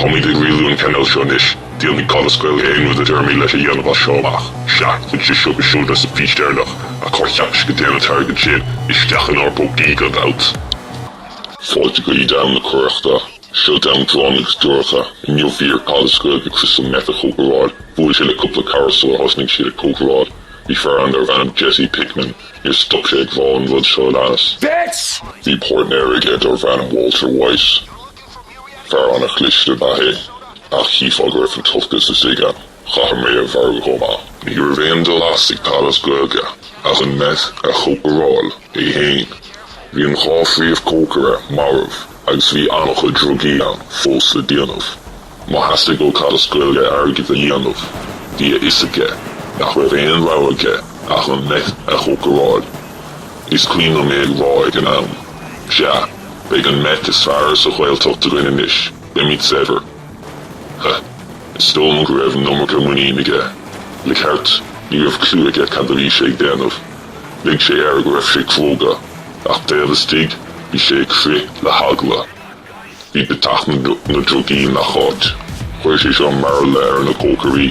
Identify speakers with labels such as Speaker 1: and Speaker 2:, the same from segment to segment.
Speaker 1: Táimid ag rialú an cainéal seo anois, déanfaidh Cad as Gaeilge aon rud a deirimid leis a dhéanamh as seo amach. Sea, ghoid sé seo go seodra sa bhfís deireanach, ach cár cheap sé go dtéann an t-airgead sin? Isteach inár bpócaí, gan dabht. Fáilte go dtí domhan na coireachta. Seo domhan gránna agus dorcha. Inniu bhí ar Cad as Gaeilge crystal meth a chócaráil. Bhuail sé le cúpla cara sular thosnaigh siad ag cócaráil. Bhí fear ann darbh ainm Jesse Pinkman. Níor stop sé ag rá an rud seo a leanas.
Speaker 2: Bitch!
Speaker 1: Bhí páirtnéir aige darbh ainm Walter White. Fear an-chliste ab ea é, ach cheapfá go raibh an tochas istigh ann. Chaithfear mé a mharú chomh maith. Ní raibh aon dul as ag Cad as Gaeilge ach an meth a chócaráil é fhéin. Bhí an dá phríomhchócaire marbh agus bhí an-chuid drugaí ann fós le déanamh. Má theastaigh ó Cad as Gaeilge airgead a dhéanamh, bhí a fhios aige nach raibh aon rogha aige ach an meth a chócaráil. Is cuimhin liom é ag rá ag an am, Sea, beidh an meth is fearr sa Ghaeltacht againn anois, beimid saibhir. Huh. Is dóigh liom go raibh an iomarca muinín aige. Le ceart, ní raibh cliú aige cad a bhí sé ag déanamh. Lig sé air go raibh sé cróga, ach taobh istigh bhí sé ag crith le heagla. Bhí deatach na ndrugaí i ngach áit. Chuir sé seo mearbhall ar na cócairí.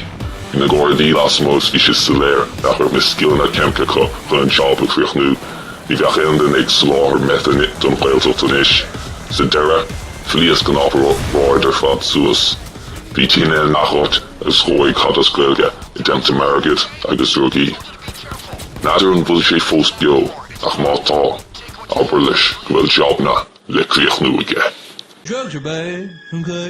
Speaker 1: Bhí na gardaí lasmuigh agus bhí sé soiléir nach raibh na scileanna ceimice acu chun an job a chríochnú. Ní bheadh aon duine ag soláthar meth don Ghaeltacht anois. Sa deireadh, phléasc an obráid ar fad suas. Bhí tine i ngach áit agus dhóigh Cad as Gaeilge i dteannta m'airgid agus drugaí. N'fheadar an bhfuil sé fós beo ach má tá, abair leis go bhfuil jobna le críochnú aige.
Speaker 2: Drugs are bad, okay.